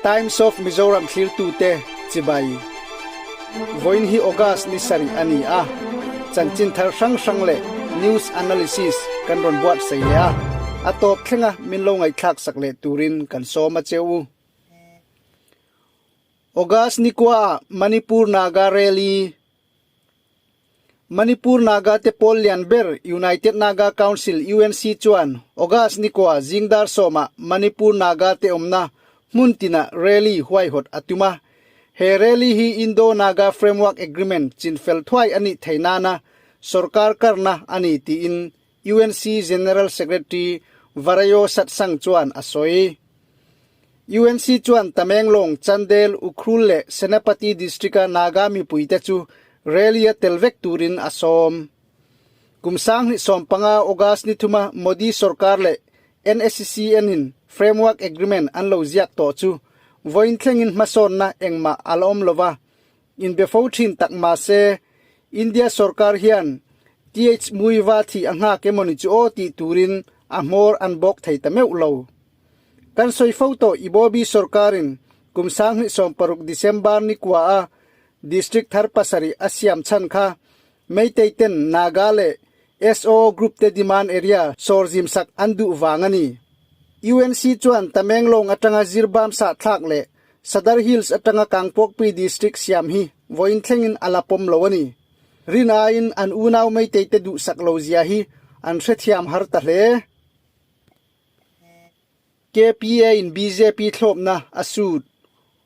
Times of Mizoram thlirtute chibai. Vawiin hi August ni sarih a ni a, chanchin thar hrang hrang leh news analysis kan rawn buatsaih leh a, a tawp thlenga min lo ngaihthlak sak leh turin kan sawm a che u. August ni kuaah Manipur Naga Rally Manipur Naga te pawl lian ber United Naga Council, UNC, chuan August ni kua zingdar sawmah Manipur Naga te awmna hmun tinah rally huaihawt a tum a. He rally hi Indo-Naga Framework Agreement chinfel thuai a nih theih nana sorkar karna a ni tiin UNC General Secretary Varayo Satsang chuan a sawi. UNC chuan Tamenglong, Chandel, Ukhrul leh Senapati district-a Naga mipuite chu rally-a tel vek turin a sawm. Kum 2015 August ni thuma Modi sorkar leh NSCN-in Framework Agreement an lo ziak tawh chu vawiin thlengin hmasawnna engmah a la awm lo va, inbe fo thin tak mahse India sorkar hian TH Muiva thih a nghak emawni chu aw tih turin a hmawr an bawk thei ta meuh lo. Kan sawi fo tawh Ibobi sorkarin kum 2016 December ni kua a district thar pasarih a siam chhan kha Meitei ten Naga leh SOO group te demand area sawr zim sak an duh vang a ni. UNC chuan Tamenglong atanga Zirbam sahthlak leh Sadar Hills atanga Kangpokpi District siam hi vawiin thlengin a la pawm lo a ni. Rin aiin an unau Meitei te duhsak lo zia hi an hrethiam har ta hle. KPA in bjp thlawpna a sut.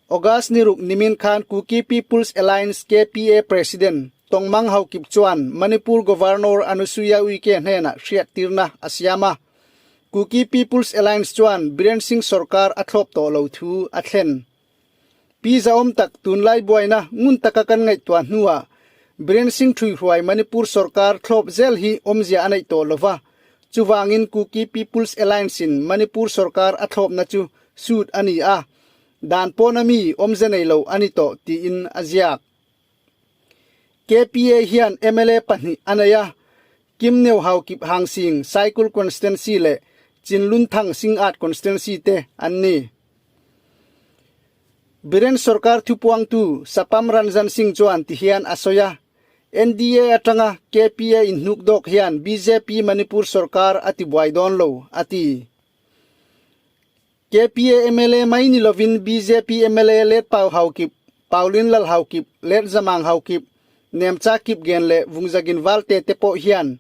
August ni ruk nimin khan Kuki People's Alliance, KPA, President Tongmang Haokip chuan Manipur Governor Anusuiya Uike hnenah hriattirna a siam a. Kuki People's Alliance chuan Biren Singh sorkar a thlawp tawh lo thu a thlen. Pi Zaawm tak tunlai buaina ngun taka kan ngaihtuah hnuah Biren Singh ṭhuihruai Manipur sorkar thlawp zel hi awmzia a neih tawh lova, chuvangin Kuki People's Alliance in Manipur sorkar a thlawpna chu sut a ni a, dan pawna mi awmze nei lo a ni tawh tiin a ziak. KPA hian mla pahnih a nei a, Kim Neu Hau Kip Hang Sing Saikul Constituency leh Chinlun Thang Sing At Constituency te an ni. Biren sorkar thupuangtu Sapam Ranjan Singh chuan tihian a sawi a, NDA atanga KPA inhnuk dawk hian bjp Manipur sorkar a tibuai dawn lo, a ti. KPA mla mai ni lovin bjp mla Let Pau Haokip, Paulin Lal Haokip, Let Zamang Haokip, Nemcha Kipgen leh Vungzagin Valte te pawh hian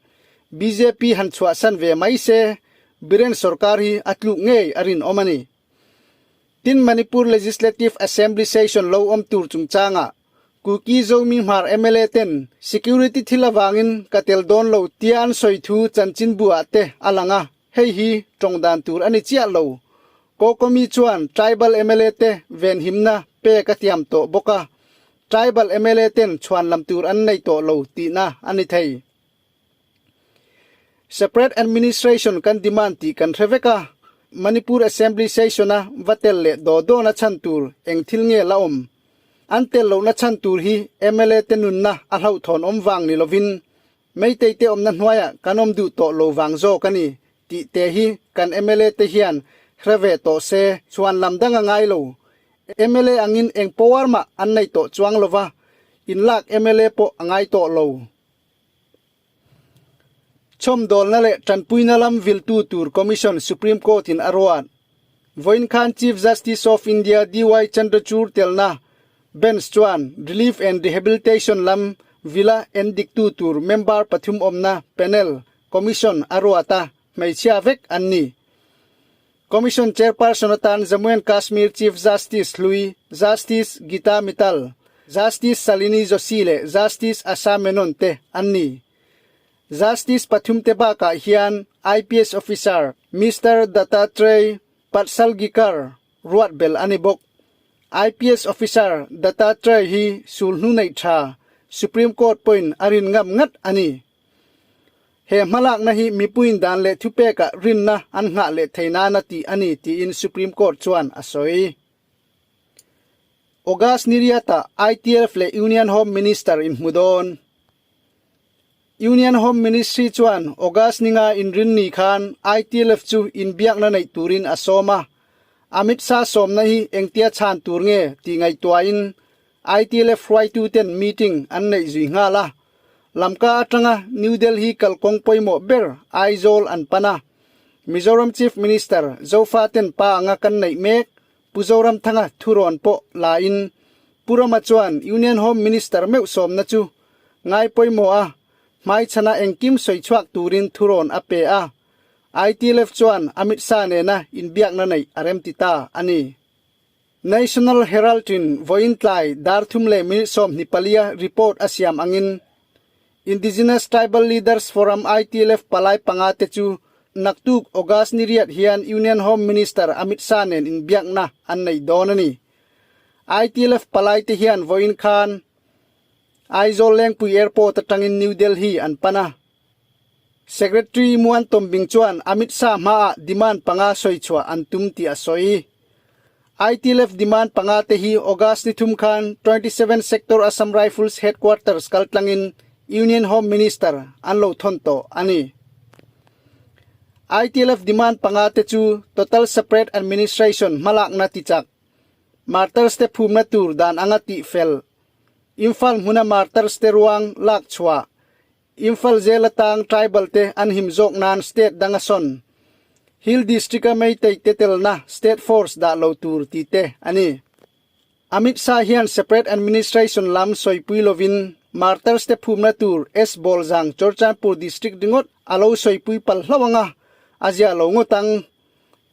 bjp han chhuahsan ve mai se Biren sorkar hi a tluk ngei a rinawm a ni. Tin Manipur Legislative Assembly Session lo awm tur chungchangah Kuki Zomi Hmar mla ten security thil avangin ka tel dawn lo tia an sawi thu chanchinbu ah te a lang a, hei hi tawng dan tur a ni chiah lo. Kokomi chuan tribal mla te venhimna pek a tiam tawh bawk a, tribal mla ten chhuan lam tur an nei tawh lo tihna a ni thei. Separate administration kan demand tih kan hre vek a, Manipur Assembly Session-a va tel leh daw dawna chhan tur eng thil nge la awm? An tel lohna chhan tur hi mla te nunna a hlauhthawn awm vang ni lovin Meitei te awmna hnuaiah kan awm duh tawh lo vang zawk a ni tih te hi kan mla te hian hre ve tawh se chhuan lam dang a ngai lo. Mla angin eng power mah an nei tawh chuang lova, inlak mla pawh a ngai tawh lo. Chhawmdawlna leh tanpuina lam viltu tur Commission Supreme Court in a ruat. Vawiin khan Chief Justice of India DY Chandrachud telna Bench chuan Relief and Rehabilitation lam vila endiktu tur member pathum awmna panel Commission a ruat a, hmeichhia vek an ni. Commission Chairperson atan Jammu and Kashmir Chief Justice hlui Justice Gita Mittal, Justice Shalini Joshi leh Justice Asha Menon te an ni. Justice pathum te bakah hian IPS Officer Mister Dattatray Padsalgikar ruat bel a ni bawk. IPS Officer Dattatray hi sulhnu neih tha Supreme Court pawhin a rin ngam ngat a ni. He hmalakna hi mipuiin dan leh thupekah rinna an nghah leh thei nana tih a ni tiin Supreme Court chuan a sawi. August ni riatah ITF leh Union Home Minister inhmu dawn. Union Home Ministry chuan August ninga inrinni khan ITLF chu inbiakna neih turin a sawm a. Amit Shah sawmna hi engtia chhan tur nge tih ngaihtuahin ITLF hruaituten meeting an neih zui nghal a. Lamka atanga New Delhi kalkawng pawimawh ber Aizawl an pan a. Mizoram Chief Minister Zofaten pa anga kan neih mek Pu Zoramthanga thurawn pawh la in Pu Rama chuan Union Home Minister meuh sawmna chu ngai pawimawh a, hmaichhana engkim sawi chhuak turin thurawn a pe a. ITLF chuan Amit Shah nena inbiakna neih a remti ta a ni. National Herald in vawiin tlai dar thum leh minute 24 a report a siam angin Indigenous Tribal Leaders Forum, ITLF, palai panga te chu naktuk August ni riat hian Union Home Minister Amit Shah nen inbiakna an neih dawn a ni. ITLF palai te hian vawiin khan Aizawl Lengpui Airport atangin New Delhi an pan a. Secretary Muan Tombing chuan Amit Shah hmaah demand panga sawi chhuah an tum tih a sawi. ITLF demand panga te hi August ni thum khan 27 Sector Assam Rifles Headquarters kaltlangin Union Home Minister an lo thawn tawh a ni. ITLF demand panga te chu Total Separate Administration hmalakna tichak, Martyrs te phumna tur dan anga tihfel, Imphal hmuna Martyrs te ruang lak chhuah, Imphal zel atang tribal te an him zawk nan state dang a sawn. Hill District a Meitei te telna state force dah lo tur tih te a ni. Amit Shah hian separate administration lam sawipui lovin martyrs te phumna tur S Bawlzang Churachandpur District ringawt a lo sawipui palh hlauh anga a ziah lo ngawt ang.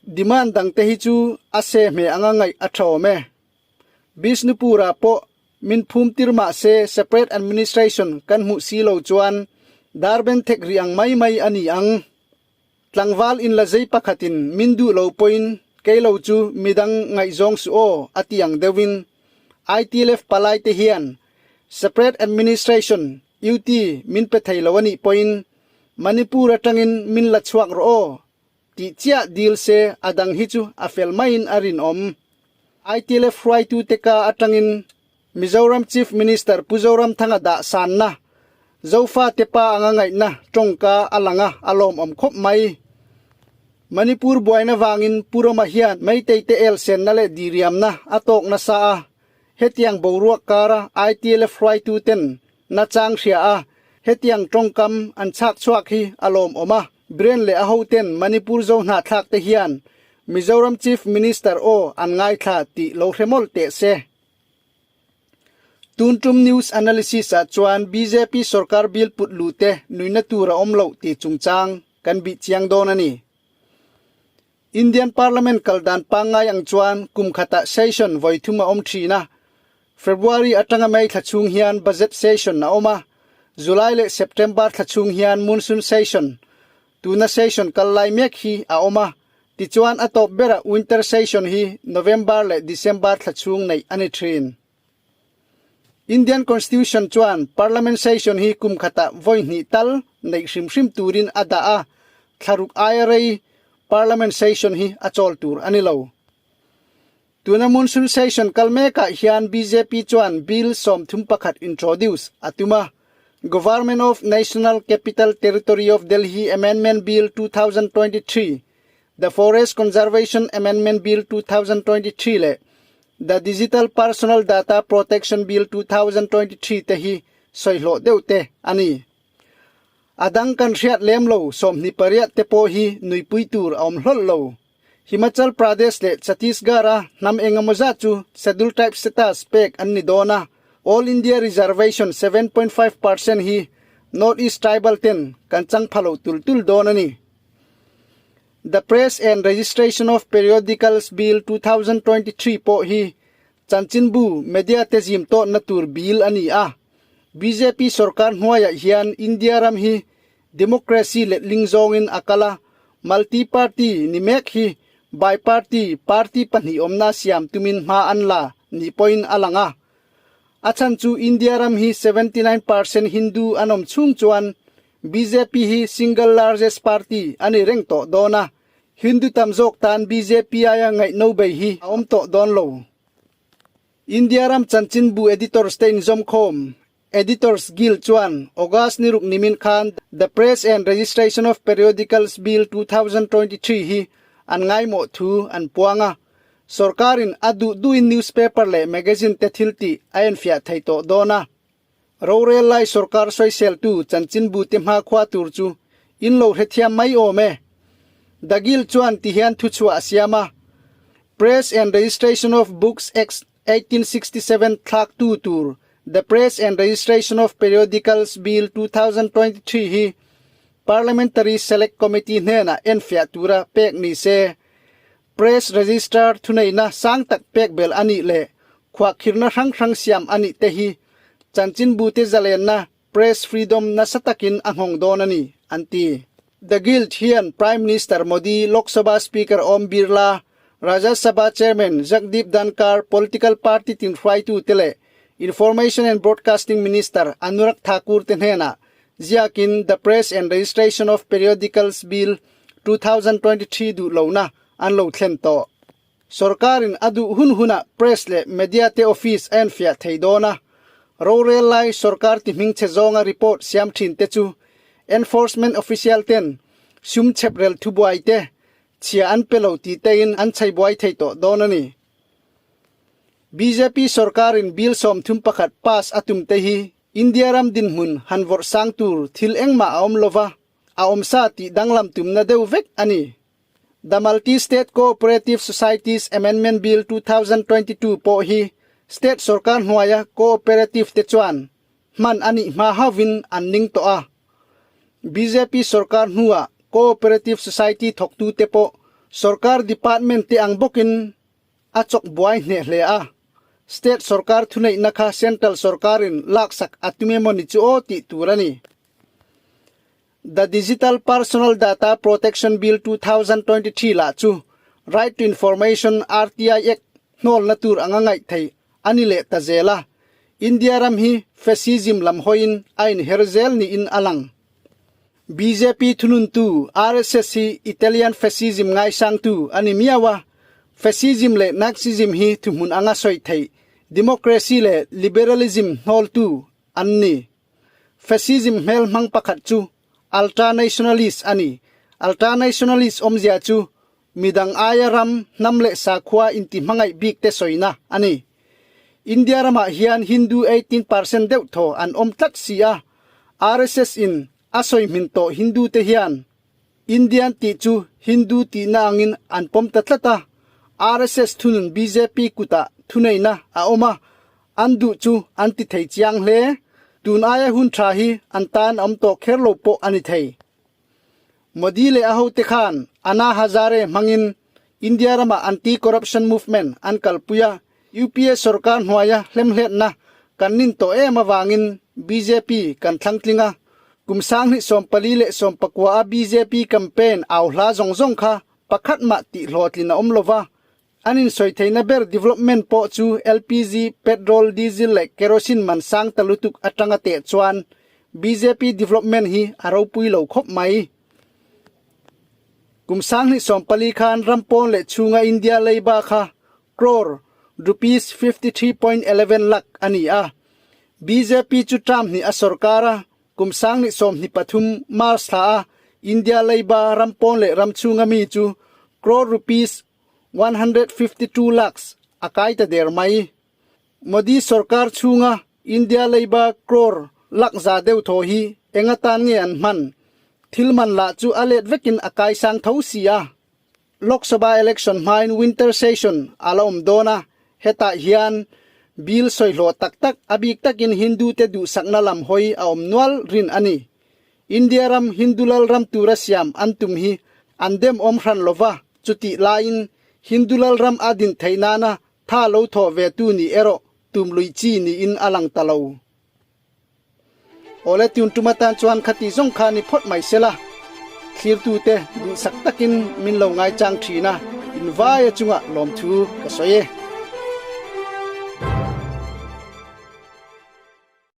Demand dang te hi chu a se hmeh anga ngaih a tha awm e. Bishnupur-ah pawh min phum tir mah se separate administration kan hmuh si lo chuan darben thek rih ang mai mai a ni ang. Tlangval inla zei pakhatin min duh lo pawhin kei lo chu midang ngaihzawng suh aw a ti ang deuhin ITLF palai te hian separate administration UT min pe thei lo a nih pawhin Manipur atangin min la chhuak rawh aw Tih chiah dil se a dang hi chu a fel maiin a rinawm. ITLF hruaitute ka atangin Mizoram Chief Minister Pu Zoramthanga dah sanna, Zofate pa anga ngaihna tawngka a lang a, a lawmawm khawp mai. Manipur buaina vangin Pu Rama hian Meiteite elsenna leh diriamna a tawk nasa a, hetiang boruak kara ITLF hruaituten nachang hria a, hetiang tawngkam an chhak chhuak hi a lawmawm a. Biren leh a hoten Manipur zo hnahthlak te hian Mizoram Chief Minister aw an ngaithla tih lo hre mawlh teh se. Tun tum News Analysis ah chuan bjp sorkar bill put luh te nuihna tur a awm loh tih chungchang kan bih chiang dawn a ni. Indian Parliament kal dan pangngai ang chuan kum khatah session vawi thum a awm thin a, February atanga May thla chhung hian Budget session a awm a, July leh September thla chhung hian Monsoon session, tuna session kal lai mek hi a awm a, tichuan a tawp berah Winter session hi November leh December thla chhung neih a ni thin. Indian Constitution chuan Parliament session hi kum khatah vawi hnih tal neih hrim hrim turin a dah a, thlaruk aia rei Parliament session hi a chawl tur a ni lo. Tuna Monsoon session kal mekah hian bjp chuan Bill 31 introduce a tum a, Government of National Capital Territory of Delhi Amendment Bill 2023, The Forest Conservation Amendment Bill 2023 leh The Digital Personal Data Protection Bill 2023 te hi sawi hlawh deuh te a ni. A dang kan hriat lem lo 28 te pawh hi nuipui tur a awm hlawlh lo. Himachal Pradesh leh Chhattisgarh-a hnam engemaw zat chu Scheduled Tribe status pek an ni dawn a, All India Reservation 7.5% hi North East Tribal ten kan chang pha lo tul tul dawn a ni. The Press and Registration of Periodicals Bill 2023 pawh hi chanchinbu media te zim tawhna tur bill a ni a. Bjp sorkar hnuaiah hian India ram hi democracy letling zawngin a kal a, multi-party ni mek hi bi-party, party pahnih awmna siam tumin hma an la ni pawhin a lang a. A chhan chu India ram hi 79% Hindu an awm chhung chuan Bjp hi single largest party a ni reng tawh dawn a, Hindu tam zawk tan bjp aia ngaihno bei hi a awm tawh dawn lo. India ram chanchinbu editors te inzawmkhawm, Editors Guild chuan August ni ruk nimin khan The Press and Registration of Periodicals Bill 2023 hi an ngaimawh thu an puang a. Sorkarin a duh duhin newspaper leh magazine te thil tih a enfiah thei tawh dawn a. Rorel lai sorkar sawiseltu chanchinbu te hmakhua tur chu in lo hrethiam mai awm e. The Guild chuan tihian thuchhuah a siam a, Press and Registration of Books Act 1867 thlaktu tur The Press and Registration of Periodicals Bill 2023 hi Parliamentary Select Committee hnenah enfiah tura pek ni se. Press Register thuneihna sang tak pek belh a nih leh khuahkhirhna hrang hrang siam a nih te hi chanchinbute zalenna, press freedom, nasa takin a nghawng dawn a ni, an ti. The Guild hian Prime Minister Modi, Lok Sabha Speaker Om Birla, Rajya Sabha Chairman Jagdeep Dhankhar, political party tinhruaitute leh Information and Broadcasting Minister Anurag Thakur te hnenah ziakin The Press and Registration of Periodicals Bill 2023 duh lohna an lo thlen tawh. Sorkarin a duh hun hunah press leh media te office a enfiah thei dawn a, rorel lai sorkar ti hming chhe zawnga report siam thin te chu enforcement official ten sum chheprel thubuai te chhia an pe lo tih tein an chheibuai thei tawh dawn a ni. Bjp sorkarin bill 31 pass a tum te hi India ram dinhmun han vawrh sang tur thil engmah a awm lova, a awmsa tih danglam tumna deuh vek a ni. The Multi-State Co-operative Societies Amendment Bill 2022 pawh hi state sorkar hnuaia co-operative te chuan hman a nih hma hauvin an ning tawh a. Bjp sorkar hnuah co-operative society thawktute pawh sorkar department te ang bawkin a chawk buai hneh hle a, state sorkar thuneihna kha central sorkarin laksak a tum emaw ni chu aw tih tur a ni. The Digital Personal Data Protection Bill 2023 lah chu Right to Information, RTI, Act hnawlna tur anga ngaih theih a ni leh ta zel a, India ram hi fascism lam hawiin a inher zel niin a lang. Bjp thununtu RSS hi Italian fascism ngaisangtu a ni miau a, fascism leh Nazism hi thuhmun anga sawi theih democracy leh liberalism hnawltu an ni. Fascism hmel hmang pakhat chu ultranationalist a ni. Ultranationalist awmzia chu midang aia ram, hnam leh sakhua intihmangaih bik te sawina a ni. India ramah hian Hindu 18% deuh thaw an awm tlat si a, RSS in a sawi hmin tawh Hindu te hian Indian tih chu Hindu tihna angin an pawm ta tlat a, RSS thunun bjp kutah thuneihna a awm a, an duh chu an ti thei chiang hle. Tun aia hun tha hi an tan a awm tawh kher lo pawh a ni thei. Modi leh a hote khan Anna Hazare hmangin India ramah anti-corruption movement an kalpui a, UPA sorkar hnuaia hlemhletna kan nin tawh em avangin bjp kan thlangtling a, kum 2014 a bjp campaign au hla zawng zawng kha pakhat mah tihhlawhtlin a awm lova, an insawi theihna ber development pawh chu LPG, petrol, diesel leh kerosene man sang ta lutuk atanga teh chuan bjp development hi a ropui lo khawp mai. Kum 2014 khan ram pawn leh chhunga India leiba kha crore rupees 53.11 lakh a ni a. Bjp chu term hnih a sorkar a, kum 2023 March thla a India leiba ram pawn leh ram chhunga mi chu crore rupees 152 lakhs a kai ta der mai. Modi sorkar chhunga India leiba crore lakh za deuh thaw hi eng atan nge an hman? Thil man lah chu a let vekin a kai sang tho si a. Lok Sabha election hmain winter session a la awm dawn a, hetah hian bill sawihlawh tak tak a bik takin Hindu te duhsakna lam hawi a awm nual rin a ni. India ram Hindu lal ram tura siam an tum hi an dem awm hran lova, chutih laiin Hindu lal ram a din theih nana tha lo thawh ve tu nih erawh tum lui chi niin a lang ta lo. Awle tun tum atan chuan khati zawng kha ni phawt mai sela, thlirtute duhsak takin min lo ngaichang thin a, in vaia chungah lawmthu ka sawi e.